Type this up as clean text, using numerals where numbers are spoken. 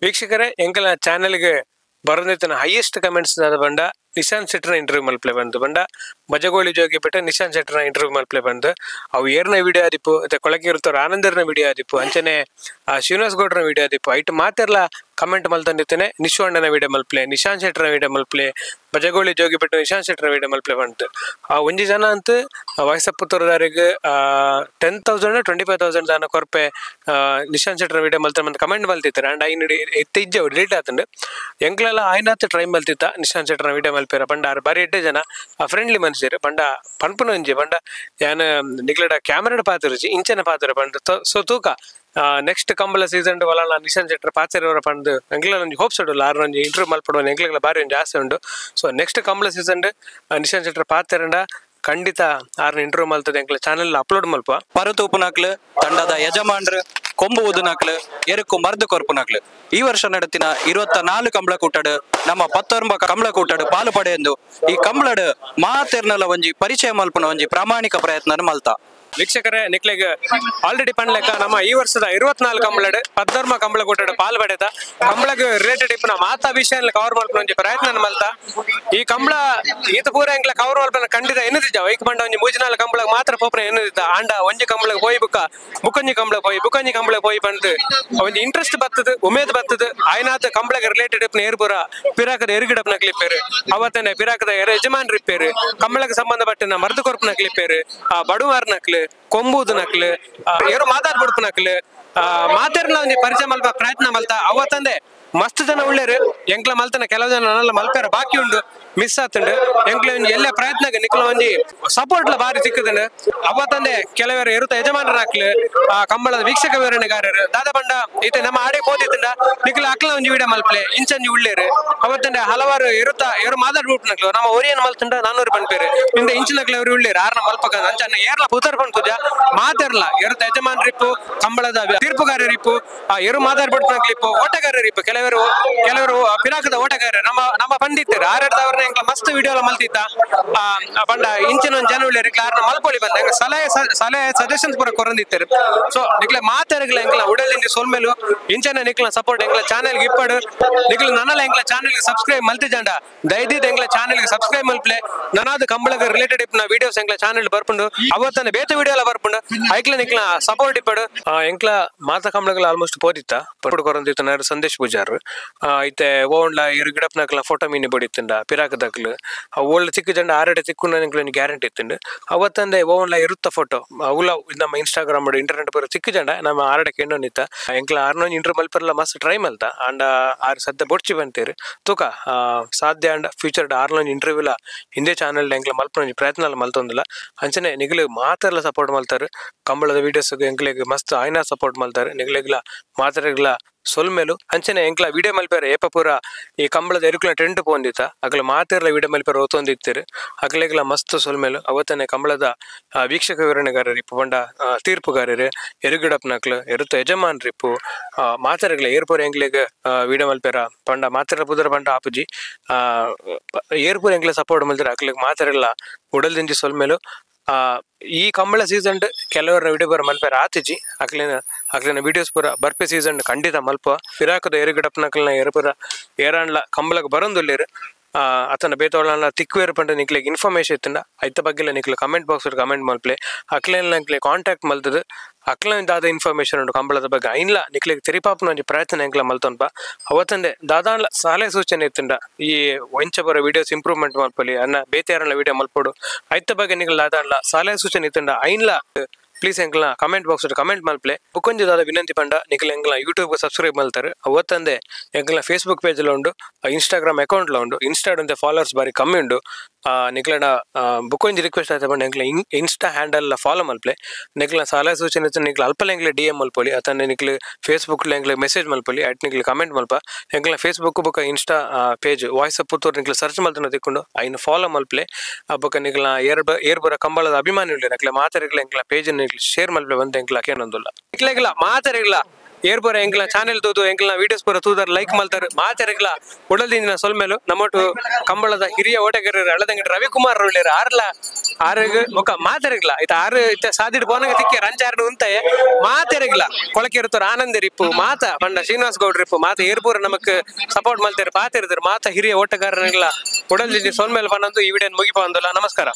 ವೀಕ್ಷಕರೇ ಎಂಕಲ್ನ ಚಾನೆಲ್ಗೆ ಬರೋದಿತ್ತನ highest comments ದಾದ ಬಂಡ ನಿಶಾಂತ್ ಶೆಟ್ಟರ್ನ ಇಂಟರ್ವ್ಯೂ ಮಲ್ಪ್ಲೆ ಬಂದು ಬಂಡ ಬಜಗೋಳಿ ಜೋಗಿ ಬಿಟ್ಟ ನಿಶಾಂತ್ ಶೆಟ್ಟರ್ನ ಇಂಟರ್ವ್ಯೂ ಮಲ್ಪ್ಲೆ ಬಂದು ಅವು ಏರ್ನ ವಿಡಿಯೋ ಆದಿಪ್ಪು ಮತ್ತೆ ಕೊಳಕೆ ಇರುತ್ತವ್ರ ಆನಂದರ್ನ ವಿಡಿಯೋ ಆದಿಪ್ಪು ಅಂಚನೆ ಶ್ರೀನಿವಾಸ್ ಗೌಡ್ರನ ವಿಡಿಯೋ ಆದಿಪ್ಪು ಐಟ್ ಮಾತೆರ್ಲ ಕಮೆಂಟ್ ಮಲ್ತಂದಿತ್ತೇನೆ ನಿಶು ಅಣ್ಣನ ವಿಡಿಯೋ ಮಲ್ಪ್ಲೆ ನಿಶಾಂತ್ ಶೆಟ್ಟರ್ನ ವಿಡಿಯೋ ಮಲ್ಪ್ಲೆ ಬಜಗೋಳಿ ಜೋಗಿ ಬಿಟ್ಟು ನಿಶಾಂತ್ ಶೆಟ್ಟರ್ನ ವಿಡಿಯೋ ಮಲ್ಪ್ಲೆ ಬಂತು. ಆ ಒಂಜಿ ಜನ ಅಂತ ವಯಸ್ಸಪ್ಪುತ್ತೂರದಾರಿಗೆ 10,000 25,000 ದಾನ ಕೊರ್ಪೆ ನಿಶಾಂತ್ ಶೆಟ್ಟರ್ನ ವಿಡಿಯೋ ಮಲ್ತ ಮಂತ್ ಕಮೆಂಟ್ ಮಲ್ತಿತ್ತಾರೆ. ಅಂಡ್ ಐನ್ ಇತ್ತೆ ಇಜ್ಜೆ ಡಿಲೀಟ್ ಆತಂಡು ಎಂಕ್ಲೆಲ್ಲ ಆಯ್ನಾತ್ ಟ್ರೈ ಮಲ್ತಿತ್ತ ನಿಶಾಂತ್ ಶೆಟ್ಟರ್ನ ವಿಡಿಯೋ ಮಲ್ಪೇರ ಪಂಡ ಆರ್ ಬಾರಿ ಎಡ್ಡೆ ಜನ ಫ್ರೆಂಡ್ಲಿ ಮನುಷ್ಯರು ಪಂಡ ಪನ್ಪುನ ಒಂಜಿ ಪಂಡ ಯಾನ್ ನಿಕ್ಲೆಡ ಕ್ಯಾಮರಾಡ್ ಪಾತಿರುಜಿ ಇಂಚನ ಪಾತ್ರ ಪಂಡ ಸೊ ತೂಕ ನೆಕ್ಸ್ಟ್ ಕಂಬಳ ಸೀಸನ್ ವಲ ನಿಶಾಂತ್ ಶೆಟ್ಟರ್ ಪಾಚೆರವರ ಪಂಡ್ ಎಂಕ್ಲ ಒಂಜಿ ಹೋಪ್ಸ್ ಉಂಡು ಆರ್ ಒಂಜಿ ಇಂಟರ್ವ್ಯೂ ಮಲ್ಪಡುವ ಎಂಕ್ಲೆಗ್ಲ ಬಾರಿ ಒಂಜಿ ಆಸೆ ಉಂಡು. ಸೊ ನೆಕ್ಸ್ಟ್ ಕಂಬಳ ಸೀಸನ್ ನಿಶಾಂತ್ ಶೆಟ್ಟರ್ ಪಾತೆರಂಡ ಖಂಡಿತ ಆರ್ನ ಇಂಟರ್ವ್ಯೂ ಮಲ್ತದೆ ಎಂಕ್ಲ ಚಾನೆಲ್ ಅಪ್ಲೋಡ್ ಮಲ್ಪ. ಪರತೂಪುನಕ್ಲು ತಂಡದ ಯಜಮಾನ್ರು ಕೊಂಬು ಊದುನಕ್ಲು ಎರುಕು ಮರ್ದು ಕೊರ್ಪುನಕ್ಲು ಈ ವರ್ಷ ನಡೆತಿನ 24 ಕಂಬಳ ಕೂಟಡು ನಮ್ಮ 19 ಕಂಬಳ ಕೂಟಡು ಪಾಲು ಪಡೆಯೆಂದು ಈ ಕಂಬಳಡು ಮಾತೆರ್ನಲ ಒಂಜಿ ಪರಿಚಯ ಮಲ್ಪುನ ಒಂಜಿ ಪ್ರಾಮಾಣಿಕ ಪ್ರಯತ್ನ ಮಲ್ತ. ವೀಕ್ಷಕರೇ ನಿಕ್ಲೆಗ್ ಆಲ್ರೆಡಿ ಪನ್ಲೆಕ್ಕ ನಮ್ಮ ಈ ವರ್ಷದ 24 ಕಂಬಳಡು 19 ಕಂಬಳ ಕೂಟಡು ಪಾಲು ಪಡೆದ ಕಂಬಳಗ್ ರಿಲೇಟೆಡ್ ಇಪ್ಪುನ ಮಾತಾ ವಿಷಯ ಕವರ್ ಮಲ್ಪುನ ಒಂಜಿ ಪ್ರಯತ್ನ ಮಲ್ತ. ಈ ಕಂಬಳ ಈತ ಪೂರ ಎಂಕ್ಲ ಕವರ್ ಮಲ್ಪನ ಖಂಡಿತ ಎನ್ನುದಿಜ್ಜ ಐಕ್ ಬಂಡ ಒಂಜಿ 3-4 ಕಂಬಳಗ್ ಮಾತ್ರ ಪೋಪುನ ಎನ್ನುದಿತ್ತ ಆಂಡ ಒಂಜಿ ಕಂಬಳಗ್ ಪೋಯಿ ಬುಕ್ಕ ಬುಕ್ಕೊಂಜಿ ಕಂಬಳ ಪೋಯಿ ಬುಕ್ಕೊಂಜಿ ಕಂಬಳ ಪೋಯಿ ಪಂದ್ ಒಂಜಿ ಇಂಟ್ರೆಸ್ಟ್ ಬತ್ತದ ಉಮೇದ್ ಬತ್ತದ ಆಯ್ನಾತ್ ಕಂಬಳಗ್ ರಿಲೇಟೆಡ್ ಇಪ್ಪುನ ಏರ್ ಪೂರ ಪಿರಾಕದ ಎರುಗಿಡಪ್ನ ಕ್ಲಿಪ್ಪೇರು ಅವತ್ತನೆ ಪಿರಾಕದ ಯಜಮಾನ್ರು ಇಪ್ಪೇರು ಕಂಬಳಗ್ ಸಂಬಂಧಪಟ್ಟಿನ ಮರ್ದು ಕೊರ್ಪುನ ಕ್ಲಿಪ್ಪೇರು ಆ ಬಡುವಾರ್ನಕ್ಲು ಕೊಂಬುದು ನಕ್ಲು ಏರು ಮಾತಾಡ್ಬಿಡ್ಪು ನಕ್ಲು ಮಾತಾಡ್ನ ಒಂಜಿ ಪರಿಚಯ ಮಲ್ಪ ಪ್ರಯತ್ನ ಮಲ್ತ. ಅವತ್ತಂದೆ ಮಸ್ತ್ ಜನ ಉಳ್ಳೇರು ಎಂಕ್ಲ ಮಲ್ತನ ಕೆಲವು ಜನ ನನ್ನಲ್ಲ ಮಲ್ಪೇರ ಬಾಕಿ ಉಂಡು ಮಿಸ್ ಆತುಂಡು ಎಂಕ್ಲ ಒಂಜಿ ಎಲ್ಲ ಪ್ರಯತ್ನ ನಿಕ್ಲ ಒಂಜಿ ಸಪೋರ್ಟ್ ಲ ಬಾರಿ ಸಿಕ್ಕದಂಡು. ಅವತ್ತಂದೆ ಕೆಲವರು ಎರುತ ಯಜಮಾನರ ಹಾಕ್ಲು ಆ ಕಂಬಳದ ವೀಕ್ಷಕ ವಿವರಣೆಗಾರರು ದಾದ ಬಂಡ ಈತ ನಮ್ಮ ಆಡೆ ಹೋದಿತ್ತಂಡ ನಿಕ್ಲ ಅಕ್ಲ ಒಂಜಿ ವಿಡಿಯೋ ಮಲ್ಪ್ಲೆ ಇಂಚಂಜಿ ಉಳ್ಳೇರು ಅವತ್ತಂದೆ ಹಲವಾರು ಎರುತ ಎರು ಮಾತಾಡ್ಬಿಟ್ಟು ನಕ್ಲು ನಮ್ಮ ಒರಿಯನ್ ಮಲ್ತಂಡ ನಾನೂರು ಪನ್ಪೇರು ಇಂದ ಇಂಚಿನಕ್ಲ ಅವರು ಉಳ್ಳೇರು ಆರ್ನ ಮಲ್ಪಕ ಅಂಚನ್ನ ಏರ್ಲ ಪುತರ್ ಪನ್ಪುಜ ಮಾತೆರ್ಲ ಎರುತ ಯಜಮಾನರಿಪ್ಪು ಕಂಬಳದ ತೀರ್ಪುಗಾರರಿಪ್ಪು ಆ ಎರು ಮಾತಾಡ್ಬಿಟ್ಟು ನಕ್ಲಿಪ್ಪು ಓಟಗಾರರಿಪ್ಪು ಕೆಲವರು ಕೆಲವರು ಪಿರಾಕದ ಓಟಗಾರರು ನಮ್ಮ ನಮ್ಮ ಪಂಡಿತರು ಆರಡ್ದವ್ರನ್ನ ಎಂಕ್ಲ ಮಸ್ತ್ ವಿಡಿಯೋ ಎಲ್ಲ ಮಲ್ತಿತ್ತ ಪಂಡ ಇಂಚಿನ ಒಂಜಿ ಜನ ಉಳ್ಳೇರು ಆರ್ನ ಮಲ್ಪೊಳಿ ಬಂದ ಎಂಕ್ಲ ಸಲಹೆ ಸಲಹೆ ಸಜೆಷನ್ಸ್ ಪೂರ ಕೊರಂದಿತ್ತಾರೆ. ಸೊ ನಿಕ್ಲೆ ಮಾತಾರಗ್ಲ ಎಂಕ್ಲ ಉಡಲಿಂದಿ ಸೊಲ್ಮೇಲು ಇಂಚನ ನಿಕ್ಲ ಸಪೋರ್ಟ್ ಎಂಕ್ಲ ಚಾನೆಲ್ ಇಪ್ಪಡು ನಿಕ್ಲ ನನ್ನಲ್ಲ ಎಂಕ್ಲ ಚಾನೆಲ್ ಸಬ್ಸ್ಕ್ರೈಬ್ ಮಲ್ತಿ ಜಾಂಡ ದಯದಿದ್ದು ಎಂಕ್ಲ ಚಾನೆಲ್ ಸಬ್ಸ್ಕ್ರೈಬ್ ಮಲ್ಪ್ಲೆ ನನಾದ ಕಂಬಳಗ ರಿಲೇಟೆಡ್ ಇಪ್ಪುನ ವಿಡಿಯೋಸ್ ಎಂಕ್ಲ ಚಾನೆಲ್ ಬರ್ಪುಂಡು ಅವತ್ತನ ಬೇತೆ ವಿಡಿಯೋ ಎಲ್ಲ ಬರ್ಪುಂಡು ಐಕ್ಲ ನಿಕ್ಲ ಸಪೋರ್ಟ್ ಇಪ್ಪಡು. ಎಂಕ್ಲ ಮಾತಾ ಕಂಬಳಗಳ ಆಲ್ಮೋಸ್ಟ್ ಪೋದಿತ್ತ ಪಟ್ಟು ಕೊರಂದಿತ್ತ ಸಂದೇಶ್ ಪೂಜಾರ್ ಐತೆ ಓಂಡ್ಲ ಇರು ಗಿಡಪ್ನಕ್ಲ ಫೋಟೋ ಮೀನಿ ಬಡಿತ್ತಂಡ ಪಿರಾಕದಕ್ಲು ಓಲ್ಡ್ ತಿಕ್ಕು ಜಂಡ ಆರಡೆ ತಿಕ್ಕು ನನಗೆ ಗ್ಯಾರಂಟಿ ಇತ್ತಂಡು ಅವತ್ತಂದೆ ಓಂಡ್ಲ ಇರುತ್ತ ಫೋಟೋ ಅವುಲ ನಮ್ಮ ಇನ್ಸ್ಟಾಗ್ರಾಮ್ ಇಂಟರ್ನೆಟ್ ಬರೋ ತಿಕ್ಕು ಜಂಡ ನಮ್ಮ ಆರಡೆ ಕೆಂಡೋನಿತ್ತ ಎಂಕ್ಲ ಆರ್ನೊಂದು ಇಂಟರ್ವ್ಯೂ ಮಲ್ಪೆಲ್ಲ ಮಸ್ತ್ ಟ್ರೈ ಮಲ್ತ ಅಂಡ ಆರು ಸದ್ಯ ಬೊಡ್ಚಿ ಬಂತೀರಿ ತೂಕ ಸಾಧ್ಯ ಅಂಡ ಫ್ಯೂಚರ್ ಆರ್ನೊಂದು ಇಂಟರ್ವ್ಯೂಲ ಹಿಂದೆ ಚಾನೆಲ್ ಎಂಕ್ಲ ಮಲ್ಪನೊಂಜಿ ಪ್ರಯತ್ನ ಎಲ್ಲ ಮಲ್ತೊಂದಿಲ್ಲ. ಅಂಚನೆ ನಿಗ್ಲು ಮಾತೆಲ್ಲ ಸಪೋರ್ಟ್ ಮಲ್ತಾರೆ ಕಂಬಳದ ವಿಡಿಯೋಸ್ ಎಂಕ್ಲೆಗ್ ಮಸ್ತ್ ಆಯ್ನ ಸಪೋರ್ಟ್ ಮಲ್ತಾರೆ ನಿಗ್ಲೆಗ್ಲ ಮಾತೆರೆಗ್ಲ ಸೊಲ್ಮೇಲು ಅಂಚನೆ ಎಂಕ್ಲ ವಿಡಿಯೋ ಮಲ್ಪೇರ ಏಪ ಪೂರ ಈ ಕಂಬಳದ ಎರುಕ್ಲ ಟೆಂಟ್ ಪೋಂದಿತ್ತ ಅಗಲ ಮಾತೆರ್ಲ ವಿಡಿಯೋ ಮಲ್ಪೇರ ಓತೊಂದಿತ್ತೀರು ಅಗಲೆಗ್ಲ ಮಸ್ತ್ ಸೊಲ್ಮೇಲು ಅವತ್ತನೆ ಕಂಬಳದ ವೀಕ್ಷಕ ವಿವರಣೆಗಾರರಿಪ್ಪು ಪಂಡ ತೀರ್ಪುಗಾರರು ಎರುಗಿಡಪ್ನಕ್ಲು ಎರುತ ಯಜಮಾನ್ರಿಪ್ಪು ಮಾತೆರೆಗ್ಲ ಏರ್ಪೂರ ಎಂಕ್ಲೆಗ್ ವಿಡಿಯೋ ಮಲ್ಪೇರ ಪಂಡ ಮಾತೆರ ಪುದರ ಪಂಡ ಆಪುಜಿ ಏರ್ಪೂರ ಎಂಕ್ಲ ಸಪೋರ್ಟ್ ಮಲ್ತಿರ ಅಕ್ಲೆಗ್ ಮಾತೆರೆಗ್ಲ ಉಡಲ್ದಿಂಜಿ ಸೊಲ್ಮೇಲು. ಈ ಕಂಬಳ ಸೀಸನ್ ಕೆಲವರ ವಿಡಿಯೋ ಬರ ಮಲ್ಪೇರ ಆತಿಜಿ ಅಕ್ಲಿನ ಅಕ್ಲಿನ ವಿಡಿಯೋಸ್ ಪೂರ ಬರ್ಪೆ ಸೀಸನ್ ಖಂಡಿತ ಮಲ್ಪ ಪಿರಾಕದ ಎರುಗಿಡಪ್ನಕ್ಲನ ಏರ್ಪುರ ಏರಾಂಡ್ಲ ಕಂಬಳಗ್ ಬರೊಂದುಲ್ಲೇರು ಅತನ ಬೇತೋಳನ ತಿಕ್ವೇರು ಪಂಡ ನಿಕ್ಲೆಗ್ ಇನ್ಫಾರ್ಮೇಶನ್ ಇತ್ತಂಡ ಐತ ಬಗ್ಗೆ ನಿಕ್ಲೆ comment box comment ಮಲ್ಪ್ಲೆ ಅಕ್ಲೆನ ನಿಕ್ಲೆ ಕಾಂಟ್ಯಾಕ್ಟ್ ಮಲ್ತದ ಅಕ್ಲೆನ ದಾದ ಇನ್ಫಾರ್ಮೇಶನ್ ಉಂಡು ಕಂಬಳದ ಬಗ್ಗೆ ಐನ್ಲ ನಿಕ್ಲೆಗ್ ತೆರಿಪಾಪನ ಒಂಜಿ ಪ್ರಯತ್ನ ಎಂಕ್ಲ ಮಲ್ತೊನ್ಪ. ಅವತ್ತಂದೆ ದಾದಾನ್ಲ ಸಲಹೆ ಸೂಚನೆ ಇತ್ತಂಡ ಈ ಒಂಚ ಬರೋ ವಿಡಿಯೋಸ್ ಇಂಪ್ರೂವ್ಮೆಂಟ್ ಮಲ್ಪಲಿ ಅನ್ನ ಬೇತೆಯಾರನ್ಲ ವಿಡಿಯೋ ಮಲ್ಪೊಡು ಐತ ಬಗ್ಗೆ ನಿಕ್ಲೆ ದಾದಾನ್ಲ ಸಲಹೆ ಸೂಚನೆ ಇತ್ತಂಡ ಐನ್ಲ ಪ್ಲೀಸ್ ಎಂಕ್ಲ comment box comment ಮಲ್ಪ್ಲೆ. ಬುಕ್ಕೊಂಜಿ ದಾದ ವಿನಂತಿ ಪಂಡ ನಿಕ್ಲೆ ಎಂಕ್ಲ ಯೂಟ್ಯೂಬ್ ಸಬ್ಸ್ಕ್ರೈಬ್ ಮಲ್ತಾರೆ ಅವತ್ತಂದೆ ಎಂಕ್ಲ ಫೇಸ್ಬುಕ್ ಪೇಜ್ ಲ ಉಂಡು ಇನ್ಸ್ಟಾಗ್ರಾಮ್ ಅಕೌಂಟ್ ಲ ಉಂಡು ಇನ್ಸ್ಟಾಡ್ ಒಂತೆ ಫಾಲೋವರ್ಸ್ ಬಾರಿ ಕಮ್ಮಿ ಉಂಡು ನಿಕ್ಲೆನ ಬುಕ್ಕೊಂಜಿ ರಿಕ್ವೆಸ್ಟ್ ಆಯ್ತು ಪಂಡ ಎಂಕ್ಲ insta handle follow ಮಲ್ಪ್ಲೆ ನಿಕ್ಲ ಸಲಹೆ ಸೂಚನೆ ನಿಕ್ಲ ಅಲ್ಪಲ ಎಂಕ್ಲೆ ಡಿ ಎಂ ಮಲ್ಪೊಲಿ ಅತಂದೆ ನಿಕ್ಲೆ ಫೇಸ್ಬುಕ್ ಎಂಕ್ಲೆ ಮೆಸೇಜ್ ಮಲ್ಪೊಲಿ ಅಟ್ ನಿಕ್ಲೆ ಕಮೆಂಟ್ ಮಲ್ಪ ಎಂಕ್ಲ ಫೇಸ್ಬುಕ್ ಬೊಕ್ಕ insta page voice of Puttur ನಿಕ್ಲೆ search ಮಲ್ತನ ತಿಕ್ಕೊಂಡು ಐನ್ ಫಾಲೋ ಮಲ್ಪ್ಲೆ ಬೊಕ್ಕ ನಿಕ್ಲ ಏರ್ ಬರ ಕಂಬಳದ ಅಭಿಮಾನಿ ಉಳ್ಳೆ ನಕ್ಲೆ ಮಾತೆರೆಗ್ಲ ಎಂಕ್ಲ ಪೇಜ್ ನಿಕ್ಲೆ ಶೇರ್ ಮಲ್ಪ್ಲೆ ಬಂತ ಎಂಕ್ಲ ಕೇನೊಂದುಲ್ಲ ನಿಕ್ಲೆಗ್ಲ ಮಾತೆರೆಗ್ಲ ಏರ್ ಪೂರ ಎಂಕ್ಲ ಚಾನೆಲ್ ತೂದು ಎಂಕ್ಲ ವೀಡಿಯೋಸ್ ಪೂರ ತೂದಾರ್ ಲೈಕ್ ಮಲ್ತಾರ್ ಮಾತೆರೆಗ್ಲ ಉಡಲ್ದಿಂಜಿನ ಸೊಲ್ಮೆಲು. ನಮ್ಮೊಟ್ಟು ಕಂಬಳದ ಹಿರಿಯ ಓಟಗಾರರು ಅಳದಂಗಡಿ ರವಿಕುಮಾರ್ ಉಳ್ಳೇರು ಆರ್ಲ ಆರುಗ್ ಬೊಕ ಮಾತೆರೆಗ್ಲ ಇತ್ತ ಆರು ಇತ್ತ ಸಾದಿಡ್ ಪೋನಗ ತಿಕ್ಕೆ ರಂಚಾರ್ಡ್ ಉಂತಾಯ ಮಾತೆರೆಗ್ಲ ಕೊಳಕೆರುತ್ತೋರ್ ಆನಂದರಿಪ್ಪು ಮಾತ ಪಂಡ ಶ್ರೀನಿವಾಸ್ ಗೌಡ್ರಿಪ್ಪು ಮಾತ ಏರ್ಪೂರ ನಮಕ್ ಸಪೋರ್ಟ್ ಮಲ್ತೇರು ಪಾತೆರಿದ್ರು ಮಾತ ಹಿರಿಯ ಓಟಗಾರರಿಗ್ಲ ಉಡಲ್ದಿಂಜಿ ಸೊಲ್ಮೆಲು ಪನ್ನೊಂದು ಈ ವಿಡಿಯೋ ಮುಗಿಪ ಅಂದಲ್ಲ. ನಮಸ್ಕಾರ.